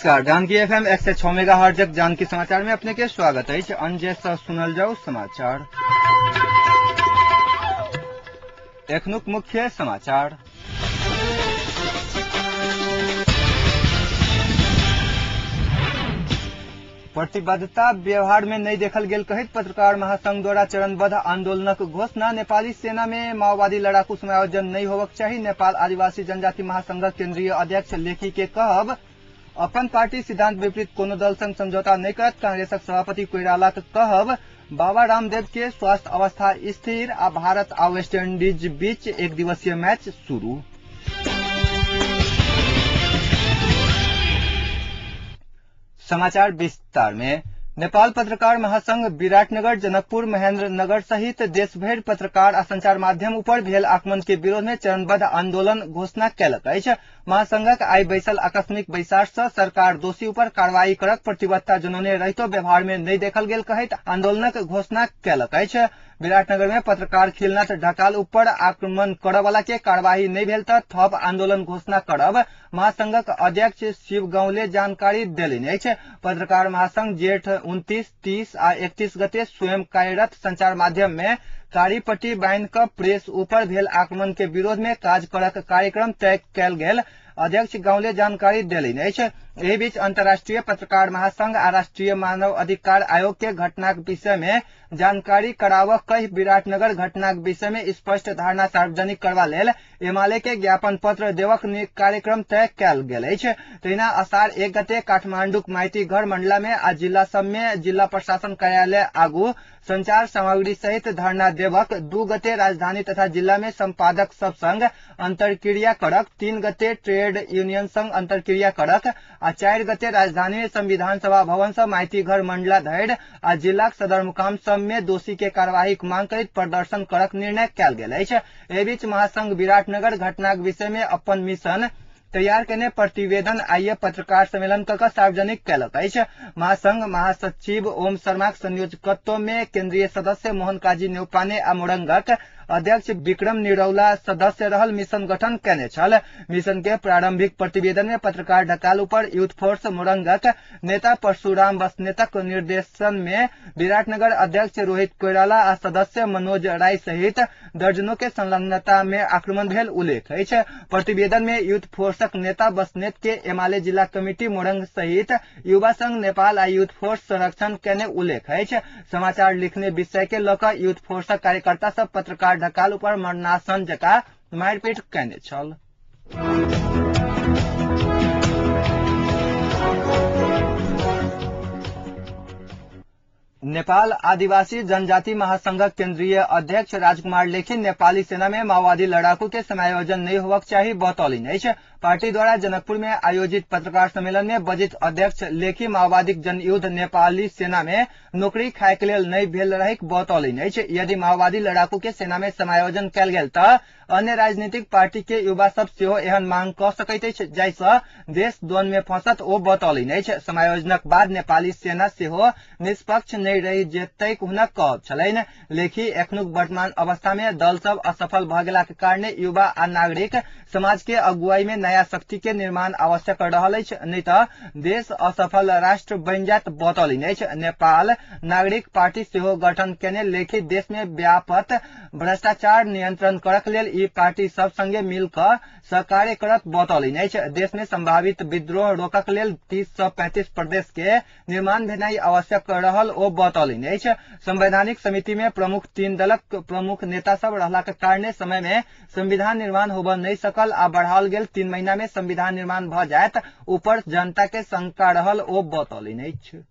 नमस्कार, Janaki FM 106 megahertz Janaki समाचार में अपने के स्वागत है। अंजय से सुनल जाओ समाचार। एखनुक मुख्य समाचार। प्रतिबद्धता व्यवहार में नहीं देखल गेल कहित पत्रकार महासंघ द्वारा चरणबद्ध आंदोलनक घोषणा। नेपाली सेना में माओवादी लड़ाकू समायोजन नहीं होवक चाही। नेपाल आदिवासी जनजाति महासंघक केंद्रीय अध्यक्ष लेखी के कहब अपन पार्टी सिद्धांत विपरीत कोनो दल संग समझौता नहीं करत। कांग्रेसक सभापति कोइरालाक कहब बाबा रामदेव के स्वास्थ्य अवस्था स्थिर आ भारत आ वेस्ट इंडीज बीच एक दिवसीय मैच शुरू। समाचार विस्तार में। नेपाल पत्रकार महासंघ विराटनगर, जनकपुर, महेंद्रनगर सहित देशभरि पत्रकार आ संचार माध्यम ऊपर भेल आक्रमण के विरोध में चरणबद्ध आंदोलन घोषणा केलक अछि। महासंघक आइ बैसल आकस्मिक बैसार से सरकार दोषी ऊपर कार्रवाई करक प्रतिबद्धता जनौने रहितो व्यवहार में नहीं देखल गेल कहैत आंदोलनक घोषणा केलक अछि। विराटनगर में पत्रकार खिलनाथ ढकाल ऊपर आक्रमण करऽ वाला के कार्रवाई नहीं भेल त थप आंदोलन घोषणा करब महासंघक अध्यक्ष शिव गाउँले जानकारी देलनि अछि। पत्रकार महासंघ जेठ 29, 30 आ 31 गते स्वयं कार्यरत संचार माध्यम में कारी पट्टी बान्हि क प्रेस ऊपर भेल आक्रमण के विरोध में काज करक कार्यक्रम तय कयल गेल अध्यक्ष गाउँले जानकारी देलनि अछि। एहि बीच अंतर्राष्ट्रीय पत्रकार महासंघ आ राष्ट्रीय मानव अधिकार आयोग के घटनाक विषय में जानकारी करावऽ कहि विराटनगर घटनाक विषय में स्पष्ट धारणा सार्वजनिक करबा लेल एमाले के ज्ञापन पत्र देवक कार्यक्रम तय कयल गेल अछि। तहिना असार 1 गते काठमांडूक माइती घर मंडला में आ जिला सब में जिला प्रशासन कार्यालय आगू संचार सामग्री सहित धरना देवक, 2 गते राजधानी तथा जिला में संपादक सब संग अंतर्क्रिया करक, 3 गते ट्रेड यूनियन संग अंतर्क्रिया करक आ 4 गते राजधानी संविधान सभा भवन से माइती घर मंडला धरि आ जिलाक सदरमुकाम सब में दोषी के कार्यवाहीक मांग करैत प्रदर्शन करक निर्णय कयल गेल अछि। एहि बीच महासंघ विराटनगर घटनाक विषय में अपन मिशन तैयार केने प्रतिवेदन आइए पत्रकार सम्मेलन क सार्वजनिक केलक अछि। महासंघ महासचिव ओम शर्माक संयोजकत्व में केंद्रीय सदस्य मोहन काजी न्यौपाने आ मोरंगक अध्यक्ष विक्रम निरौला सदस्य रहल मिशन गठन केने छल। मिशन के प्रारंभिक प्रतिवेदन में पत्रकार ढकाल ऊपर यूथ फोर्स मोरंगक नेता परशुराम बस्नेतक निर्देशन में विराटनगर अध्यक्ष रोहित कोइराला आ सदस्य मनोज राय सहित दर्जनों के संलग्नता में आक्रमण भेल उल्लेख अछि। प्रतिवेदन में यूथ फोर्सक नेता बस्नेत के एमाले जिला कमिटी मोरंग सहित युवा संघ नेपाल आ यूथ फोर्स संरक्षण केने उल्लेख अछि। समाचार लिखने विषय के लऽ कऽ यूथ फोर्सक कार्यकर्ता सब पत्रकार ढकाल ऊपर मरनासन जका मारिपीट केने छल। नेपाल आदिवासी जनजाति महासंघक केंद्रीय अध्यक्ष राजकुमार लेखी नेपाली सेना में माओवादी लड़ाकू के समायोजन नहीं होवक चाही बतौलनि अछि। पार्टी द्वारा जनकपुर में आयोजित पत्रकार सम्मेलन में बजित अध्यक्ष लेखी माओवादीक जनयुद्ध नेपाली सेना में नौकरी खाय के लेल नहीं भेल रहिक बतौलनि अछि। यदि माओवादी लड़ाकू के सेना में समायोजन कयल गेल त अन्य राजनीतिक पार्टी के युवा सब सेहो एहन मांग क सकैत अछि, जाहिसँ देश द्वंद में फंसत ओ बतौलनि अछि। समायोजनक बाद नेपाली सेना सेहो निष्पक्ष नहीं रहि जेतैक हुनक कहब छलनि। लेखी एखनुक वर्तमान अवस्था में दल सब असफल भ गेलाक कारणे युवा आ नागरिक समाज के अगुवाई में नया शक्ति के निर्माण आवश्यक रहल अछि, नहीं त देश असफल राष्ट्र बनि जायत बतौलनि अछि। नेपाल नागरिक पार्टी सेहो गठन केने लेखी देश में व्यापक भ्रष्टाचार नियंत्रण करक लेल ई पार्टी सब संगे मिल क सहकार्य करत बतौलनि अछि। देश में संभावित विद्रोह रोकक लेल 30 से 35 प्रदेश के निर्माण भेनाइ आवश्यक रहल ओ बतौलनि अछि। संवैधानिक समिति में प्रमुख 3 दलक प्रमुख नेता सब रहलाक कारणे समय में संविधान निर्माण होबऽ नहीं सकल आ बढ़ाओल गेल 3 महीना में संविधान निर्माण भ जायत ऊपर जनता के शंका रहल ओ बतौलनि अछि।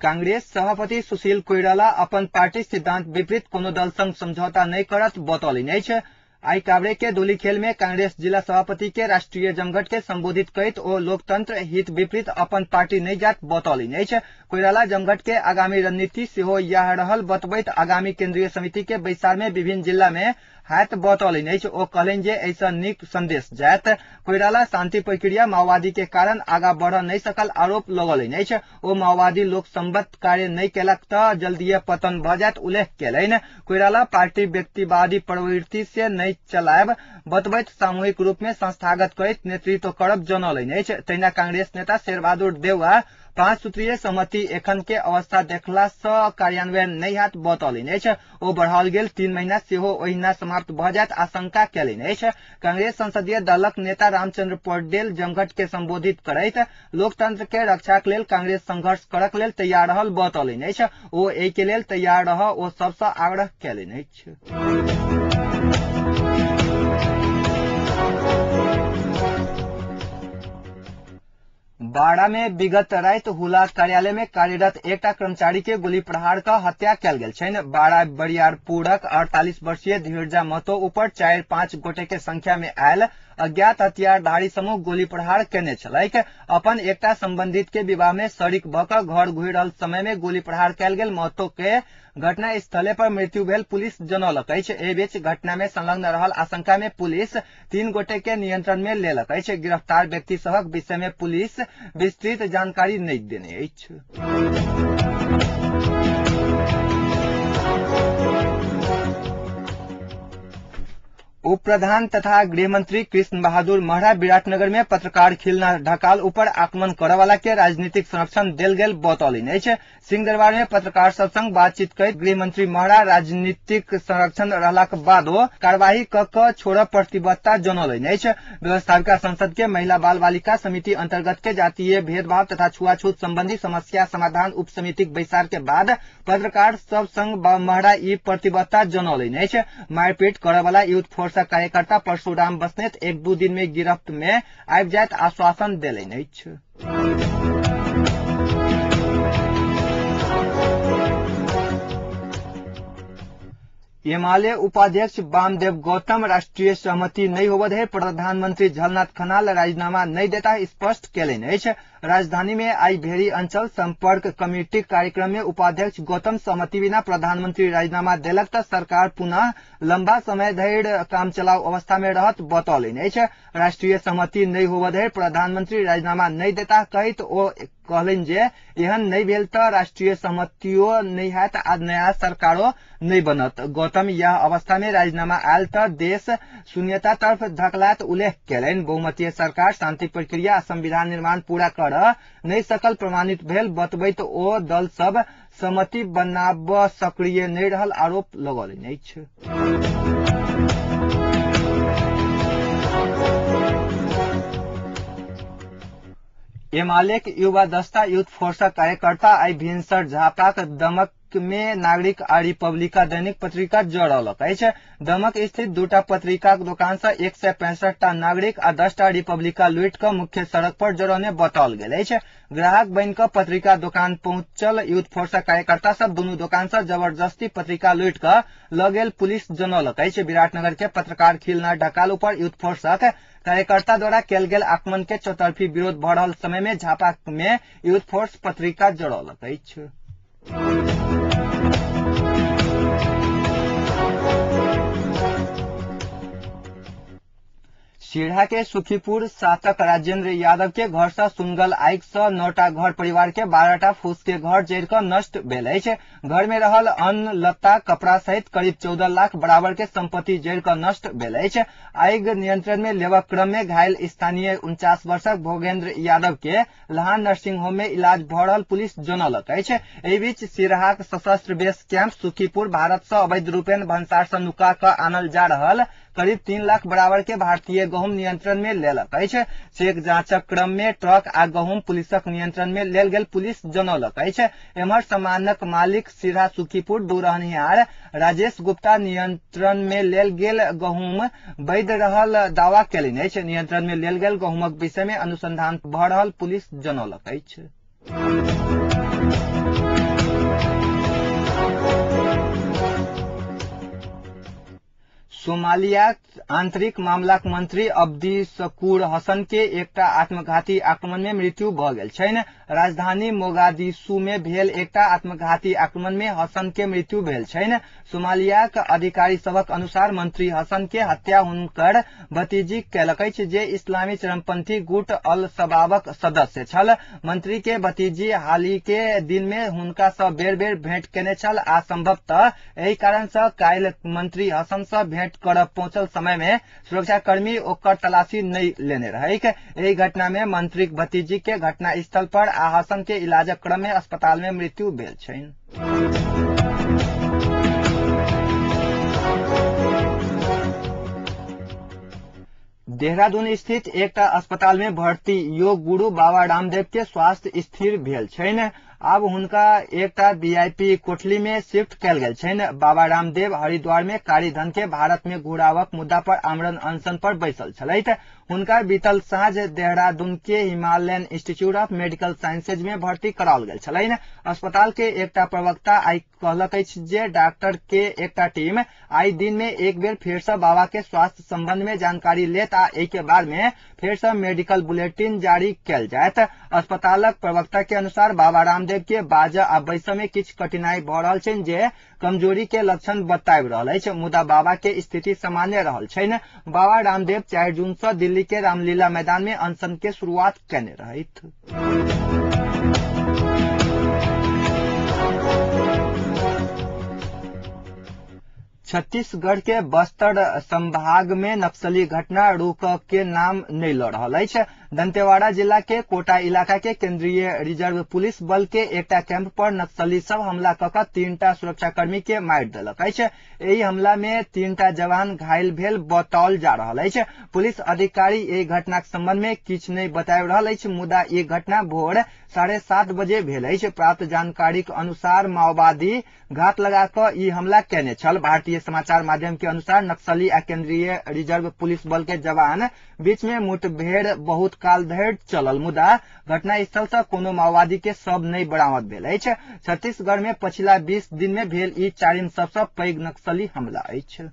कांग्रेस सभापति सुशील कोइराला अपन पार्टी सिद्धांत विपरीत कोनो दल संग समझौता नहीं करत बतौलनि अछि। आई काभ्रे के धुलीखेल में कांग्रेस जिला सभापति के राष्ट्रीय जमघट के संबोधित करैत ओ लोकतंत्र हित विपरीत अपन पार्टी नहीं जात बतौलनि अछि। कोइराला जमघट के आगामी रणनीति सेहो यह रहल बतबैत आगामी केंद्रीय समिति के बैसार में विभिन्न जिला में हैत बतौलनि अछि। ओ कहलनि जे एहिसँ नीक संदेश जायत। कोइराला शांति प्रक्रिया माओवादी के कारण आगा बढ़ नहि सकल आरोप लगौलनि अछि। ओ माओवादी लोक संबद्ध कार्य नहि केलक तऽ जल्दिये पतन भऽ जायत उल्लेख केलनि। कोइराला पार्टी व्यक्तिवादी प्रवृत्ति से नहि चलायब बतबैत सामूहिक रूप में संस्थागत करैत नेतृत्व करब जनौलनि अछि। तहिना कांग्रेस नेता शेरबहादुर देउवा 5 सूत्रीय सहमति एखन के अवस्था देखला सँ कार्यान्वयन नहि हैत बतौलनि अछि। ओ बढ़ाओल गेल 3 महीना सेहो ओहिना समाप्त भऽ जायत आशंका केलनि अछि। कांग्रेस संसदीय दलक नेता रामचंद्र पौडेल जमघट के संबोधित करैत लोकतंत्र के रक्षाक लेल कांग्रेस संघर्ष करक लेल तैयार रहल बतौलनि अछि। ओ एहि के लेल तैयार रह ओ सबसँ आग्रह केलनि अछि। बाड़ा में विगत राति हुला कार्यालय में कार्यरत एकटा कर्मचारी के गोली प्रहार क हत्या कयल गेल छनि। बाड़ा बरियारपुरक 48 वर्षीय धीरजा महतो ऊपर 4-5 गोटे के संख्या में आयल अज्ञात हथियारधारी समूह गोली प्रहार केने छलैक। अपन एकटा संबंधित के विवाह में शरीक भ क घर घुरि रहल समय में गोली प्रहार कयल गेल महतो के घटना स्थले पर मृत्यु भेल पुलिस जनौलक अछि। एहि बीच घटना में संलग्न रहल आशंका में पुलिस 3 गोटे के नियंत्रण में लेलक अछि। गिरफ्तार व्यक्ति सभक विषय में पुलिस विस्तृत जानकारी नहि देने अछि। उप प्रधान तथा गृहमंत्री कृष्ण बहादुर महरा विराटनगर में पत्रकार खिलना ढकाल ऊपर आक्रमण करवाला के राजनीतिक संरक्षण देल गेल बतौलनि अछि। सिंहदरबार में पत्रकार सब संग बातचीत करैत गृहमंत्री महरा राजनीतिक संरक्षण रहलाक बादो कार्यवाही क क छोड़ब प्रतिबद्धता जनौलनि अछि। व्यवस्थापिका संसद के महिला बाल बालिका समिति अंतर्गत के जातीय भेदभाव तथा छुआछूत संबंधी समस्या समाधान उप समितिक बैसार के बाद पत्रकार सब संग महरा ई प्रतिबद्धता जनौलनि अछि। मारपीट करवाला यूथ फोर्स कार्यकर्ता परशुराम बस्नेत 1-2 दिन में गिरफ्त में आबि जायत आश्वासन देलनि अछि। एमाले उपाध्यक्ष वामदेव गौतम राष्ट्रीय सहमति नहीं होबय धरि प्रधानमंत्री झलनाथ खनाल राजीनामा नहीं देता स्पष्ट केलनि अछि। राजधानी में आई भेरी अंचल संपर्क कमिटी कार्यक्रम में उपाध्यक्ष गौतम सहमति बिना प्रधानमंत्री राजीनामा देलक त सरकार पुनः लंबा समय धरि काम चलाऊ अवस्था में रहत बतौलनि अछि। राष्ट्रीय सहमति नहीं होबय धरि प्रधानमंत्री राजीनामा नहीं देता कहैत ओ कहलनि जे एहन नहीं भेल त राष्ट्रीय सहमतियो नहीं हैत आ नया सरकारो नहीं बनत। गौतम यह अवस्था में राजीनामा आयल त देश शून्यता तरफ धकलात उल्लेख केलनि। बहुमतीय सरकार शांति प्रक्रिया आ संविधान निर्माण पूरा कर नहीं सकल प्रमाणित भेल बतबैत ओ दल सब सहमति बनाब सक्रिय नहीं रहल आरोप लगौलनि अछि। एमाले के युवा दस्ता यूथ फोर्सक कार्यकर्ता आई भिनसर झापाक दमक में नागरिक आ रिपब्लिका दैनिक पत्रिका जरौलक अछि। दमक स्थित 2टा पत्रिकाक दोकान से 165 टा नागरिक आ 10 टा रिपब्लिका लूटि क मुख्य सड़क पर जरौने बताओल गेल अछि। ग्राहक बनि क पत्रिका दोकान पहुंचल यूथ फोर्सक कार्यकर्ता सब दुनू दोकान से जबरदस्ती पत्रिका लूटि क ल गेल पुलिस जनौलक अछि। विराटनगर के पत्रकार खिलना ढकाल ऊपर यूथ फोर्सक कार्यकर्ता द्वारा कयल गेल आक्रमण के चौतरफी विरोध भ रहल समय में झापा में यूथ फोर्स पत्रिका जरौलक अछि। सिरहा के सुखीपुर शासक राजेंद्र यादव के घर से सुनगल आगि से 9टा घर परिवार के 12टा फूस के घर जरि क नष्ट भेल अछि। घर में रहल अन्न लत्ता कपड़ा सहित करीब 14 लाख बराबर के संपत्ति जरि क नष्ट भेल अछि। आगि नियंत्रण में लेबक क्रम में घायल स्थानीय 49 वर्षक भोगेंद्र यादव के लहान नर्सिंग होम में इलाज भ रहल पुलिस जनौलक अछि। एहि बीच सिरहाक सशस्त्र बेस कैंप सुखीपुर भारत से अवैध रूपेण भंसार से नुका क आनल जा रहल करीब 3 लाख बराबर के भारतीय गहूम नियंत्रण में लेलक अछि। चेक जांचक क्रम में ट्रक आ गहूम पुलिसक नियंत्रण में लेल गेल पुलिस जनौलक अछि। एम्हर सामानक मालिक सिरहा सुखीपुर दूरहनिहार राजेश गुप्ता नियंत्रण में लेल गेल गहूम वैध रहल दावा केलनि अछि। नियंत्रण में लेल गेल गहूमक विषय में अनुसंधान भ रहल पुलिस जनौलक अछि। सोमालिया आंतरिक मामलाक मंत्री अब्दी शकूर हसन के एकटा आत्मघाती आक्रमण में मृत्यु भ गेल छनि। राजधानी मोगादिशु में भेल एकटा आत्मघाती आक्रमण में हसन के मृत्यु भेल छनि। सोमालियाक अधिकारी सभक अनुसार मंत्री हसन के हत्या हुनकर भतीजी केलक अछि, जे इस्लामी चरमपंथी गुट अल शबाबक सदस्य छल। मंत्री के भतीजी हाल के दिन में हुनका सँ बेर बेर भेंट केने छल आ संभवतः एहि कारण सँ काल्हि मंत्री हसन सँ भेंट करऽ पहुंचल समय में सुरक्षाकर्मी ओकर तलाशी नहि लेने रहैक। एहि घटना में मंत्रीक भतीजी के घटना स्थल पर आ हसन के इलाजक क्रम में अस्पताल में मृत्यु भेल छनि। देहरादून स्थित एकटा अस्पताल में भर्ती योग गुरु बाबा रामदेव के स्वास्थ्य स्थिर भेल छनि। आब हुनका एकटा वीआईपी कोठली में शिफ्ट कयल गेल छनि। बाबा रामदेव हरिद्वार में कारी धन के भारत में घुरावक मुद्दा पर आमरण अनशन पर बैसल छलथि। हुनका बीतल साँझ देहरादून के Himalayan Institute of Medical Sciences में भर्ती कराओल गेल छलनि। अस्पताल के एकटा प्रवक्ता आइ कहलक अछि जे डॉक्टर के एकटा टीम आइ दिन में एक बेर फेर सँ बाबा के स्वास्थ्य संबंध में जानकारी लेत आ एहि के बाद में फेर सँ मेडिकल बुलेटिन जारी कयल जायत। अस्पतालक प्रवक्ता के अनुसार बाबा रामदेव के बाजऽ आ बैसऽ में किछु कठिनाई भऽ रहल छनि, जे कमजोरी के लक्षण बताबि रहल अछि, मुदा बाबा के स्थिति सामान्य रहल छनि। बाबा रामदेव 4 जून सँ दिल्ली के रामलीला मैदान में अनशन के शुरुआत केने रहथि। छत्तीसगढ़ के बस्तर संभाग में नक्सली घटना रुक के नाम नहीं ल रहल अछि। दंतेवाड़ा जिला के कोटा इलाका के केंद्रीय रिजर्व पुलिस बल के एकटा कैंप पर नक्सली सब हमला क क 3टा सुरक्षाकर्मी के मारि देलक अछि। एहि हमला में 3टा जवान घायल भेल बताओल जा रहल अछि। पुलिस अधिकारी एहि घटनाक संबंध में किछु नहि बताबि रहल अछि, मुदा ई घटना भोर 7:30 बजे भेल अछि। प्राप्त जानकारीक अनुसार माओवादी घात लगा क ई हमला केने छल। भारतीय समाचार माध्यम के अनुसार नक्सली आ केंद्रीय रिजर्व पुलिस बल के जवान बीच में मुठभेड़ बहुत काल धरि चलल, मुदा घटनास्थल सँ कोनो माओवादी के शव नहि बरामद भेल अछि। छत्तीसगढ़ में पछिला 20 दिन में भेल ई चारिम सबसँ पैघ नक्सली हमला अछि।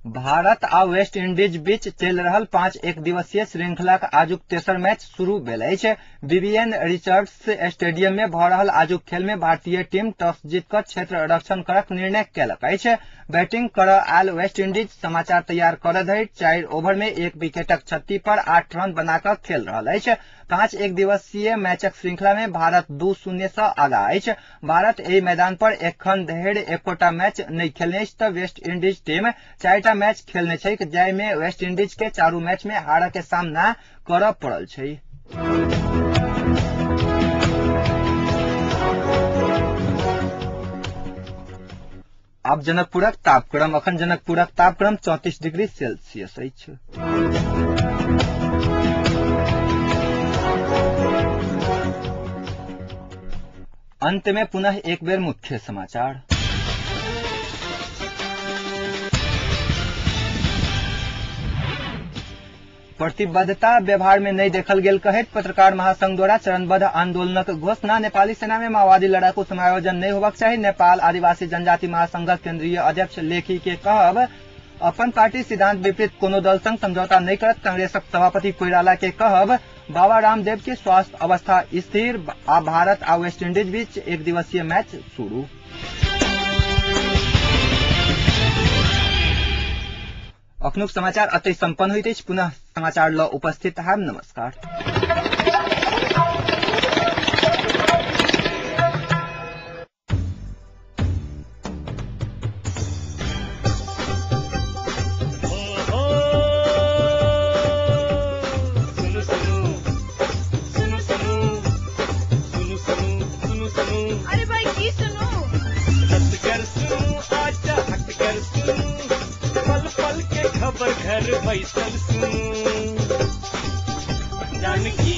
भारत आ वेस्ट इंडीज बीच चलि रहल 5 एकदिवसीय श्रृंखलाक आजुक तेसर मैच शुरू भेल अछि। बीबीएन रिचर्ड्स स्टेडियम में भऽ रहल आजुक खेल में भारतीय टीम टॉस जीत कऽ क्षेत्र रक्षण करक निर्णय केलक अछि। बैटिंग करऽ आयल वेस्ट इंडीज समाचार तैयार करऽ धरि 4 ओवर में 1 विकेटक क्षति पर 8 रन बना कऽ खेल रहल अछि। 5 एकदिवसीय मैचक श्रृंखला में भारत 2-0 सँ आगा अछि। भारत एहि मैदान पर एखन धरि एकोटा मैच नहि खेलने अछि तऽ वेस्ट इंडीज टीम 4टा मैच खेलने छैक, जाहि में वेस्ट इंडीज के 4 मैच में हारऽ के सामना करऽ पड़ल छै। आब जनकपुरक तापक्रम। अखन जनकपुरक तापक्रम 34 डिग्री सेल्सियस अछि। अंत में पुनः एक बेर मुख्य समाचार। प्रतिबद्धता व्यवहार में नहीं देखल गेल कहैत पत्रकार महासंघ द्वारा चरणबद्ध आंदोलनक घोषणा। नेपाली सेना में माओवादी लड़ाकू समायोजन नहीं होबाक चाही, नेपाल आदिवासी जनजाति महासंघक केंद्रीय अध्यक्ष लेखी के कहब। अपन पार्टी सिद्धांत विपरीत कोनो दल संग समझौता नहीं करत, कांग्रेसक सभापति कोइराला के कहब। बाबा रामदेव के स्वास्थ्य अवस्था स्थिर आ भारत आ वेस्ट इंडीज बीच एक दिवसीय मैच शुरू। अखनुक समाचार अतै सम्पन्न होइत अछि। पुनः समाचार ल उपस्थित हम। नमस्कार। अरे भाई की सुनू, पल पल के खबर घर बैसल सुनू, जानकी।